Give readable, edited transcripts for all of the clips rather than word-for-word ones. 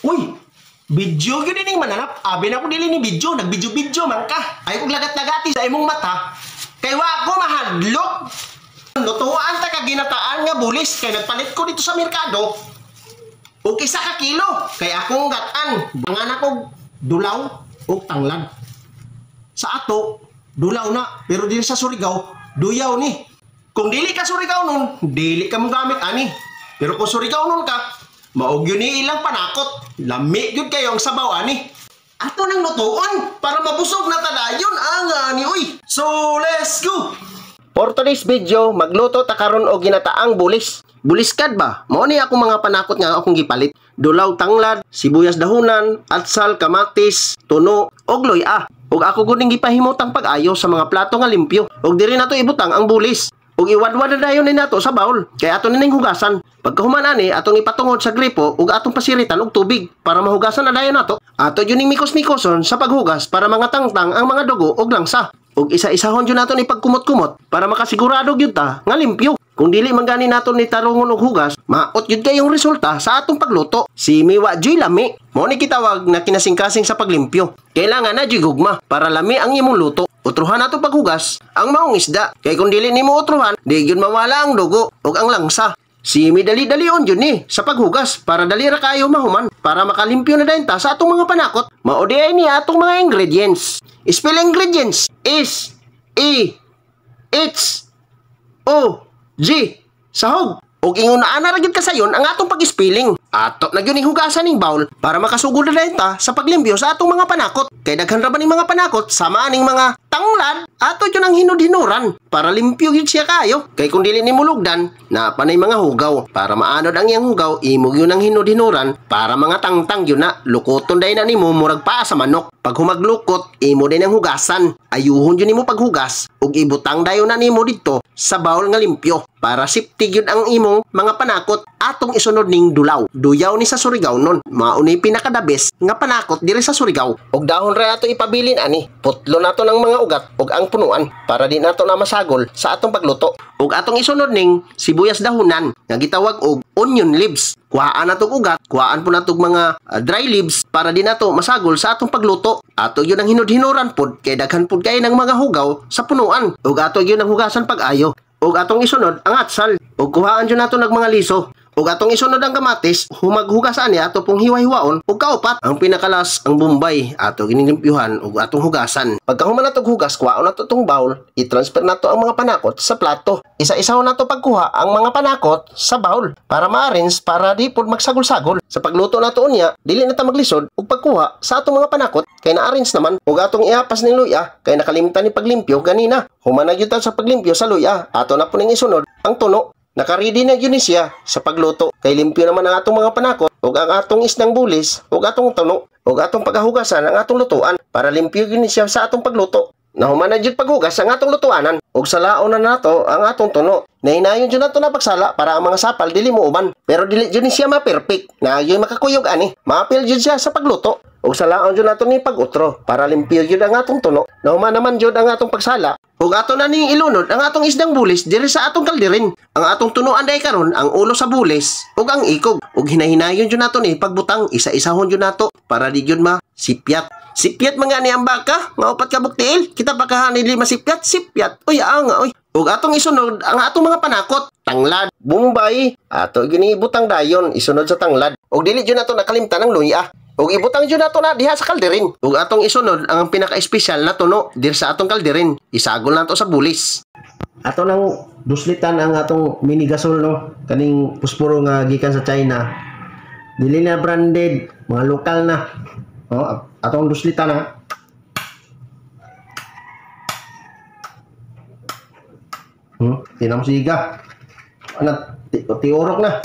Uy, video gyud ining mananap. Abi na ko dili ni video, nagbidyo-bidyo man ka. Ay kog lagat-lagati sa imong mata. Kay wa ko mahadlok. Lutuan ta ka ginataan nga bulis kay nagpalit ko dito sa merkado. Og isa ka kilo kay akong gatan. Bangan ako dulaw og tanglad. Sa ato dulaw na, pero dili sa Surigao duyaw ni. Kung dili ka Surigao nun, dili ka mo gamit ani. Pero kung Surigao nun ka, maog yun ni ilang panakot. Lami gyud kayo ang sabaw ani. Ato nang lutuon para mabusog na tadayon ang ani uy. So let's go. For today's video, magluto ta karon og ginataang bulis. Buliskad ba? Mao ni akong mga panakot nga akong gipalit. Dulaw tanglad, sibuyas dahunan, atsal, kamatis, tuno, og luya. Ug ako gud ning gipahimutang pag-ayo sa mga plato nga limpyo. Ug diri nato ibutang ang bulis. Ug iwadwad na dayon ni nato sa baul. Kay ato nining hugasan. Pagkahuman ani, atong ipatungod sa gripo ug atong pasiritan og tubig para mahugasan na dayon nato. Ato jud ning mikos-mikoson sa paghugas para mga tangtang ang mga dugo ug langsa. Ug isa-isahon jud nato ni pagkumot-kumot para makasigurado gyud ta nga limpyo. Kung dili man gani nato ni tarungon og hugas, maot gyud kayong resulta sa atong pagluto. Si miwa juy lami. Mao ni gitawag na kinasingkasing sa paglimpyo. Kailangan na juy gugma para lami ang imong luto. Utruhan nato paghugas ang maong isda. Kay kung dili nimo utruhan, di gyud mawala ang dugo ug ang langsa. Si mi dali-dalion jud ni sa paghugas para dali ra kayo mahuman para makalimpyo na dayon ta sa atong mga panakot. Mao di ay ni atong mga ingredients. Spell ingredients S E H O G, sahog. Og ingon na ra gyud kasayon ang atong pag-spelling. Ato na gyud ning hugasan ning bowl para makasugod na dayon ta sa paglimpyo sa atong mga panakot. Kay daghan ra ba ning mga panakot sama aning mga tanglad, ato gyud ang hinod-hinuran para limpyo gyud siya kayo. Kay kung dili nimo lugdan, naa pa nay mga hugaw. Para maanod ang iyang hugaw, imo gyud ang hinod-hinuran para mga tangtang gyud na lukoton dayon na nimo murag paa sa manok. Pag humaglukot, imo din ang hugasan. Ayuhon gyud nimo paghugas ug ibutang dayon na nimo didto sa bowl nga limpyo para safety gyud ang imong mga panakot. Atong isunod ning dulaw. Duyaw ni sa Surigao nun. Mao ni pinaka the best nga panakot diri sa Surigao. Og dahon ra ato ipabilin ani. Putlo nato ng mga ugat ug ang punuan para di nato na masagol sa atong pagluto. Ug atong isunod ning sibuyas dahunan nga gitawag og onion leaves. Kuhaan natong ugat, kuhaan po natong mga dry leaves para di nato masagol sa atong pagluto. Ato yun ang hinod-hinuran pod kay daghan pod kay ng mga hugaw sa punuan. Ug ato yun ang hugasan pag-ayo. Ug atong isunod ang atsal. Ug kuhaan jud nato nag mga liso. Ug atong isunod ang kamatis, humaghugas ani ato pong hiwa-hiwaon ug kaupat. Ang pinakalas ang bombay, ato ginilimpyuhan ug atong hugasan. Pagkahuman nato hugas, kuhaon nato tong bowl, i-transfer nato ang mga panakot sa plato. Isa-isahon nato pagkuha ang mga panakot sa bowl para ma-arrange para di pud magsagol-sagol. Sa pagluto nato unya, dili na ta maglisod ug pagkuha sa atong mga panakot kay na-arrange naman. Ug atong iapas ning luya kay nakalimtan ni paglimpyo ganina. Human na gyud ta sa paglimpyo sa luya, ato na puning isunod ang tuno. Nakaready na gyud ni siya sa pagluto kay limpyo naman ang atong mga panakot ug ang atong isdang bulis ug atong tuno ug atong paghugasan ang atong lutuan para limpyo gyud ni siya sa atong pagluto. Nahuman na gyud paghugas ang atong lutuanan ug salaon na nato ang atong tuno. Nahinayon jud nato na pagsala para ang mga sapal dili mo uban, pero dili jud ni siya ma-perfect na gyud makakuyog ani. Maapil jud siya sa pagluto. Ug salaon jud nato ni pag-utro para limpyo jud ang atong tuno. Nahuman naman jud ang atong pagsala ug ato na ning ilunod ang atong isdang bulis diri sa atong kalderin. Ang atong tunuan day karon ang ulo sa bulis ug ang ikog. Ug hinahinayon jud nato ni pagbutang, isa-isahon jud nato para di jud ma sipyat. Sipyat mga ni ang baka nga upat ka buktiil, kita pa kahani lima sipyat, sipyat. Uy anga oy. Ug atong isunod ang atong mga panakot, tanglad, bombay, ato gini ibutang dayon isunod sa tanglad. Ug dili jud nato nakalimtan ang luya. Ug ibutang jud nato na diha sa kalderin. Ug atong isunod ang pinaka-espesyal na tuno diri sa atong kalderin. Isagol nato sa bulis. Ato nang duslitan ang atong mini gasol no, kaning pusporo nga gikan sa China. Dili na branded, mga lokal na. Oh, atong duslitan na. Tinamsiga. Ana tiurok na.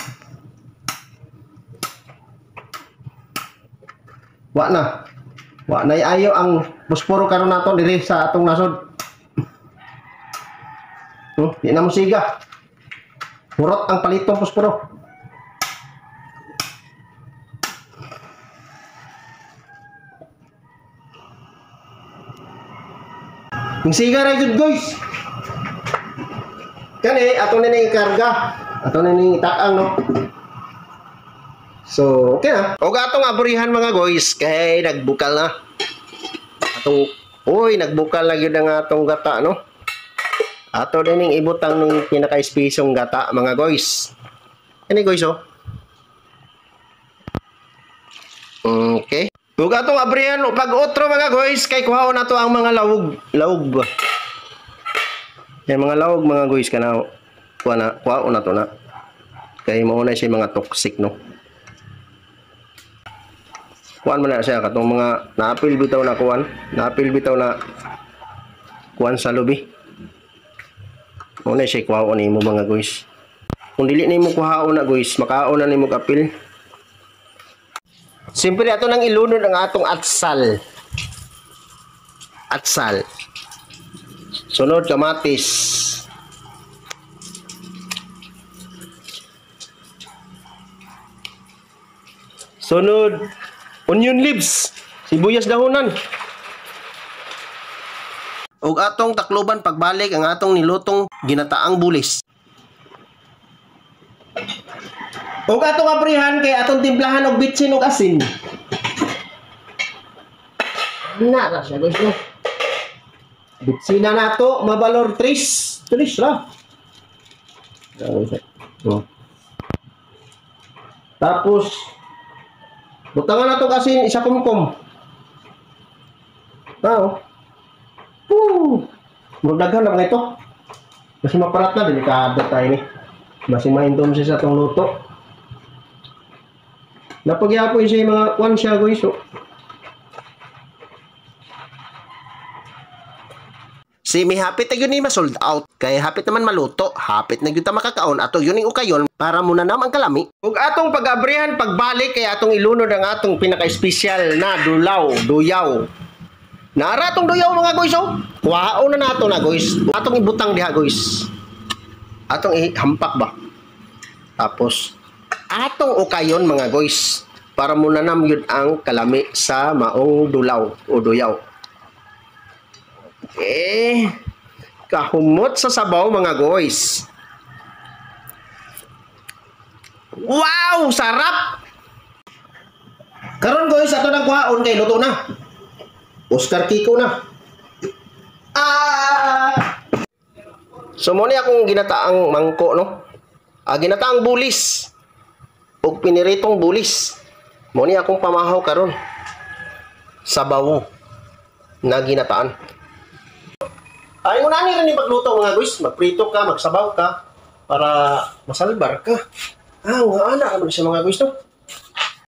Wa na. Wa na ayo ang pusporo karon nato diri sa atong nasod. Di na musiga. Hurot ang palitong pusporo. Ang siga ra jud guys. Kani ato na ning ikarga. Ato na ning itakang no. So, okay na. O atong aburihan mga guys, kay nagbukal na. Atong, uy, nagbukal na yun ang atong gata, no? Ato din yung ibutang ng pinaka-espesong gata, mga guys. Ano guys, oh? Okay. Ug atong abrihan pag otro mga guys, kay kuhaon na to ang mga lawog. Lawog ba? Yan mga lawog mga guys, kana kuha na, kuhaon na to na. Kay mao na siya mga toxic, no? Kuan man na siya katong mga naapil bitaw na kuan, naapil bitaw na kuan sa lubi. Mao na siya kuhaon nimo mga guys. Kung dili nimo kuhaon na guys, makaon na nimo apil. Siyempre ato nang ilunod ang atong atsal. Atsal. Sunod kamatis. Sunod onion leaves, sibuyas dahonan. Ug atong takloban pagbalik ang atong nilutong ginataang bulis. Ug atong abrihan kay atong timplahan og bitsin ug asin. Na ra siya guys, no. Bitsina nato mabalor 3, 3 ra. Oh. Tapos butangan nato asin isa kumkum. Tao. Woo! Murag daghan na mga ito. Kasi maparat na delikado tayo ni. Basi mahindom siya sa atong luto. Napagyapoy siya mga kwan siya guys. Oh. Si mi hapit na yun ni ma-sold out. Kaya hapit naman maluto, hapit na yun ta makakaon ato yun yung ukayon para muna naman kalami. Ug atong pag-abrihan pagbalik kay atong ilunod ang atong pinaka-espesyal na dulaw, duyaw. Nara atong duyaw mga guys, oh. Kuhaon na nato na guys. Atong ibutang diha guys. Atong ihampak ba. Tapos atong ukayon mga guys para muna nam yun ang kalami sa maong dulaw o duyaw. Eh, kahumot sa sabaw mga guys. Wow, sarap! Karon guys, ato nang kuhaon kay luto na. Oscar Kiko na. Ah! So mo ni akong ginataang mangko, no? Ah, ginataang bulis. Ug piniritong bulis. Mo ni akong pamahaw karon. Sabaw na ginataan. Ay, una ni rin magluto mga guys. Magprito ka, magsabaw ka para masalbar ka. Ah, nga ana ano siya mga guys, no?